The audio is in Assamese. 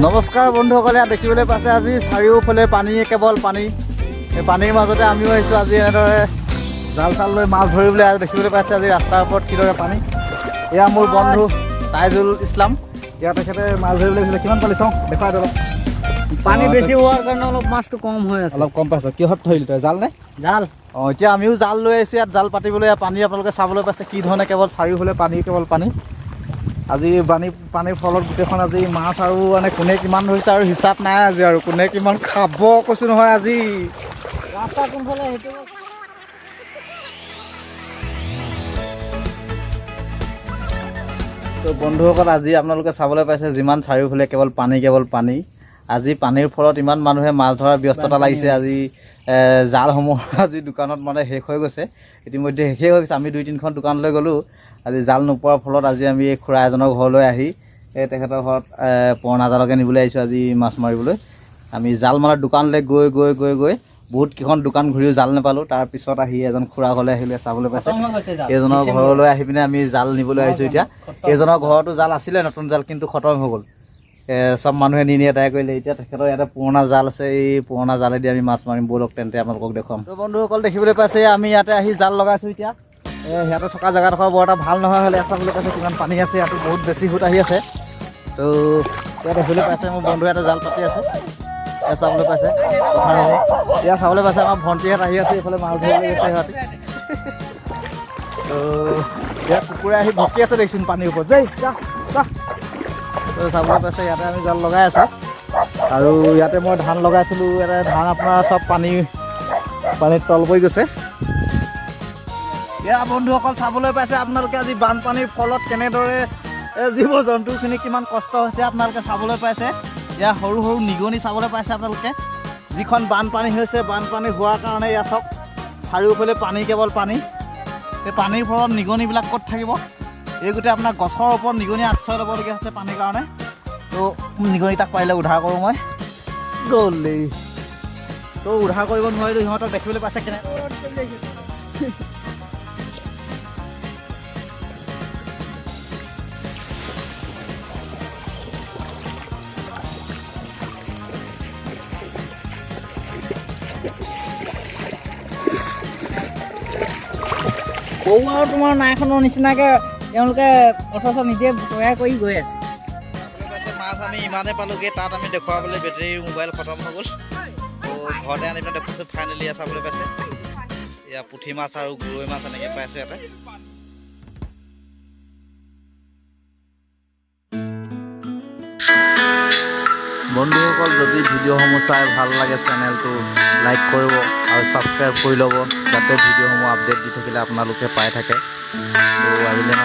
নমস্কাৰ বন্ধুসকলে, ইয়াত দেখিবলৈ পাইছে আজি চাৰিওফালে পানী, কেৱল পানী। এই পানীৰ মাজতে আমিও আহিছোঁ আজি এনেদৰে জাল চাল লৈ মাছ ধৰিবলৈ। আজি দেখিবলৈ পাইছে আজি ৰাস্তাৰ ওপৰত কিদৰে পানী। এয়া মোৰ বন্ধু তাইজুল ইছলাম। ইয়াত তেখেতে মাছ ধৰিবলৈ গৈছিলে। কিমান পালি চাওঁ, দেখুৱাই দে অলপ। পানী বেছি হোৱাৰ কাৰণে অলপ মাছটো কম হৈ আছে। অলপ কম পাইছ। কিহত ধৰিলি তই? জাল নে? জাল। অঁ, এতিয়া আমিও জাল লৈ আহিছোঁ ইয়াত জাল পাতিবলৈ। ইয়াত পানী আপোনালোকে চাবলৈ পাইছে কি ধৰণে কেৱল চাৰিওফালে পানী, কেৱল পানী। আজি পানীৰ ফলত গোটেইখন আজি মাছ আৰু মানে কোনে কিমান ধৰিছে আৰু হিচাপ নাই আজি, আৰু কোনে কিমান খাব কৈছোঁ নহয় আজি। ৰাস্তা কোনফালে সেইটো? তো বন্ধুসকল, আজি আপোনালোকে চাবলৈ পাইছে যিমান চাৰিওফালে কেৱল পানী, কেৱল পানী। আজি পানীৰ ফলত ইমান মানুহে মাছ ধৰাৰ ব্যস্ততা লাগিছে। আজি জালসমূহ আজি দোকানত মানে শেষ হৈ গৈছে, ইতিমধ্যে শেষেই হৈ গৈছে। আমি দুই তিনিখন দোকানলৈ গ'লোঁ, আজি জাল নোপোৱাৰ ফলত আজি আমি এই খুৰা এজনৰ ঘৰলৈ আহি এই তেখেতৰ ঘৰত পুৰণা জালকে নিবলৈ আহিছোঁ আজি মাছ মাৰিবলৈ। আমি জাল মানে দোকানলৈ গৈ গৈ গৈ গৈ বহুত কেইখন দোকান ঘূৰিও জাল নাপালোঁ। তাৰপিছত আহি এজন খুৰা ঘৰলৈ আহিলে, চাবলৈ পাইছে। খতম হৈ গৈছে জাল। এইজনৰ ঘৰলৈ আহি পিনে আমি জাল নিবলৈ আহিছোঁ এতিয়া। এইজনৰ ঘৰতো জাল আছিলে, নতুন জাল, কিন্তু খতম হৈ গ'ল। চব মানুহে নি নি এদায় কৰিলে। এতিয়া তেখেতৰ ইয়াতে পুৰণা জাল আছে, এই পুৰণা জালেদি আমি মাছ মাৰিম। ব'লক তেন্তে, আপোনালোকক দেখুৱাম। তো বন্ধুসকল, দেখিবলৈ পাইছে আমি ইয়াতে আহি জাল লগাইছোঁ এতিয়া। ইয়াতে থকা জেগাডোখৰ বৰ এটা ভাল নহয় হ'লে ইয়াত চাবলৈ পাইছে কিমান পানী আছে। ইয়াতো বহুত বেছি সোঁত আহি আছে। তো ইয়াত দেখিবলৈ পাইছে মোৰ বন্ধু ইয়াতে জাল পাতি আছে। ইয়াত চাবলৈ পাইছে পথাৰসমূহ। ইয়াত চাবলৈ পাইছে আমাৰ ভণ্টিহঁত আহি আছে, এইফালে মাছ ধৰিবলৈ গৈছে সিহঁতি। তো ইয়াত কুকুৰে আহি ভকি আছে দেখিছোন পানীৰ ওপৰত। দেই যা যা। তো চাবলৈ পাইছে ইয়াতে আমি জাল লগাই আছোঁ আৰু ইয়াতে মই ধান লগাইছিলোঁ। ইয়াতে ধান আপোনাৰ চব পানীত তল পৰি গৈছে। এয়া বন্ধুসকল, চাবলৈ পাইছে আপোনালোকে আজি বানপানীৰ ফলত কেনেদৰে জীৱ জন্তুখিনি কিমান কষ্ট হৈছে আপোনালোকে চাবলৈ পাইছে। ইয়াৰ সৰু সৰু নিগনি চাবলৈ পাইছে আপোনালোকে। যিখন বানপানী হৈছে, বানপানী হোৱাৰ কাৰণে ইয়াত চাওক চাৰিওফালে পানী, কেৱল পানী। এই পানীৰ ফলত নিগনিবিলাক ক'ত থাকিব? এই গোটেই আপোনাৰ গছৰ ওপৰত নিগনি আশ্ৰয় ল'বলগীয়া হৈছে পানীৰ কাৰণে। তো নিগনিকেইটাক পাৰিলে উদ্ধাৰ কৰোঁ মই গ'লেই। তো উদ্ধাৰ কৰিব নোৱাৰিলোঁ সিহঁতক। দেখিবলৈ পাইছে কেনে। কৌ আৰু তোমাৰ নাইখনৰ নিচিনাকে তেওঁলোকে অথচ নিজে তৈয়াৰ কৰি গৈ আছে। পাইছে মাছ আমি ইমানেই পালোগৈ, তাত আমি দেখুৱাবলৈ বেটেৰী মোবাইল খতম হৈ গ'ল। তো ঘৰতে আনি পেলাই দেখুৱাইছোঁ ফাইনেলি। চাবলৈ পাইছে এয়া পুঠি মাছ আৰু গৰৈ মাছ এনেকৈ পাইছোঁ ইয়াতে। বন্ধুসকল, যদি ভিডিঅ'সমূহ চাই ভাল লাগে চেনেলটো লাইক কৰিব আৰু ছাবস্ক্ৰাইব কৰি ল'ব, যাতে ভিডিঅ'সমূহ আপডেট দি থাকিলে আপোনালোকে পাই থাকে। তো আজিলৈ